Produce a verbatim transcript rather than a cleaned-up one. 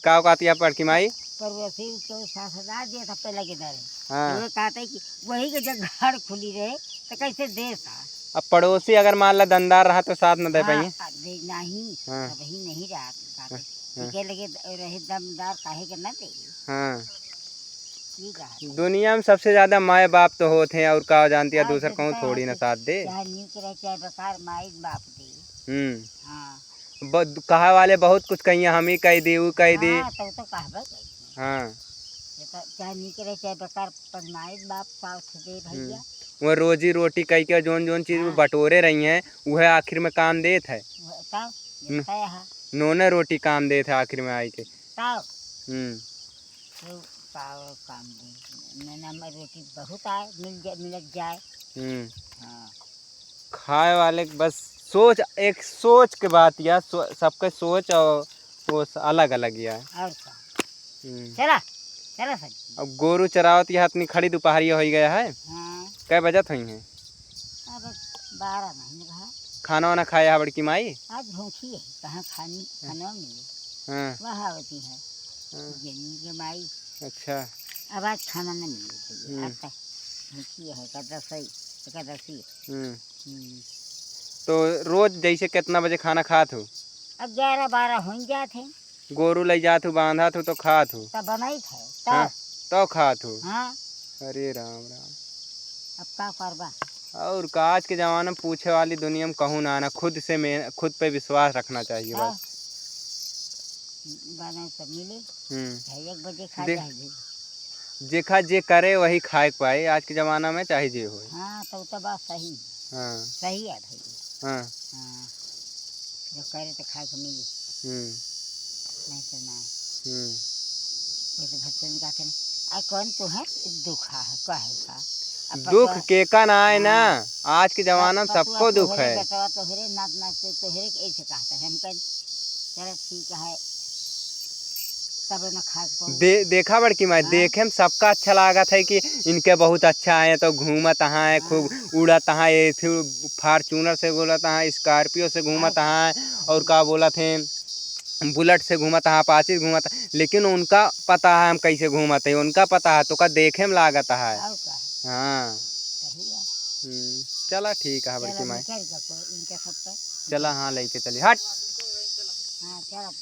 का कहती है बड़की माई? पड़ोसी के सासदार जे सब पे लगे धरे। हाँ। वो कहते कि वही के जब घर खुली रहे, तो कैसे दे सा? अब पड़ोसी अगर मान ला दमदार रहा, तो साथ न दे हाँ, पाइए। अब दे नहीं, हाँ। अब ही नहीं रहा, कहते। हाँ। इनके लगे द-, रहे दमदार, काहे के न दे? हाँ। ठीक है। दुनिया में सबसे ज्यादा माए बाप तो होत हैं, और का जानती है, हाँ, दूसर कहूँ थोड़ी ना साथ दे। चाहे नीक रहे, चाहे बेकार, माई बाप दे। हम्म। हाँ। ब-, कहा वाले बहुत कुछ कहिए, हम ही कह दी, वो कह दी। हाँ, तब तो कहबे करी। हाँ। ये तो चाहे नीक रहे, चाहे बेकार, पर माई बाप साथ दे भैया। हम्म। वो रोजी रोटी कह के जौन जौन चीज वो हाँ। बटोरे रही हैं, वह आखिर में काम देत है। वो तब, ये न-, तय है। नोने रोटी काम देत है आखिर में आई के। तब। हम्म। तो पाव काम दे। नैना में रोटी बहुत आए, मिल जा-, मिलत जाए। हम्म। हाँ। खाए वाले के बस सोच, एक सोच के बात या सो-, सबके सोच और वो स-, अलग अलग या। और का? हम्म। चला, चला सर। अब गोरू चरावत यहाँ इतनी खड़ी दोपहरिया हो गया है। हाँ। कै बजत हुई हैं? अब बारह नहीं रहा। खाना वाना खाया है बड़की माई? आज भूखी है, कहाँ खानी, हाँ। खाना मिले। हाँ। वह आवती है। हाँ। जनी के माई। अच्छा। अब आज खाना नहीं मिले भैया, हम्म। आज तक भूखी है, एकादशी, एकादशी। हम्म। हम्म। तो रोज जैसे कितना बजे खाना खात हो? अब ग्यारह बारह हो ही जात है। गोरू लइ जात हो, बांधत हो तो खात हो। तब बनाई खाए, तब। हाँ, तब खात हो। हाँ। अरे राम राम। अब का करबा? और का, आज के जमाना में पूछे वाली दुनिया में कहूँ ना आना, खुद से में, खुद पे विश्वास रखना चाहिए हाँ। बस। बनाए तो मिले। हम्म। चाहे एक बजे खा दे-, चाहे दू। जेखा जे करे वही खाए के पाए आज के जमाना में, चाहे जे होए। हाँ, तो, तो बात सही है। हाँ। सही है भाई। हाँ। हाँ। जो करे तो खाए के मिले। हम्म। नहीं तो ना। हम्म। ये तो भक्तन का कहते हैं, "आ कौन तू है? दुख है, कहे का?" अब दुख पतवा-, के का ना आए ना, हाँ। आज के जमाना में पतवा सबको दुख तोहरे, है। बेटवा तोहरे, नात नात के तोहरे, ऐसे कहते हैं। हम कहें, चलो ठीक है, तब न खाए के पड़ी। दे-, देखा बड़की माई, हाँ। देखे में सबका अच्छा लागत है कि इनके बहुत अच्छा है, तो घूमत हैं, खूब हाँ। उड़त हैं, ये थी Fortuner से घूमत हैं, Scorpio से घूमत हाँ। हैं, और का बोलत हैं, Bullet से घूमत हैं, Apache से घूमत हैं, लेकिन उनका पता है हम कैसे घूमत हैं, उनका पता है, तो का देखे में लागत है। और का? हाँ। सही है। हम्म, चला ठीक है बड़की चला, माई। निकल जा कोई, इनके सब पे। चला, हाँ, लेके चली, हट। हाँ, चला।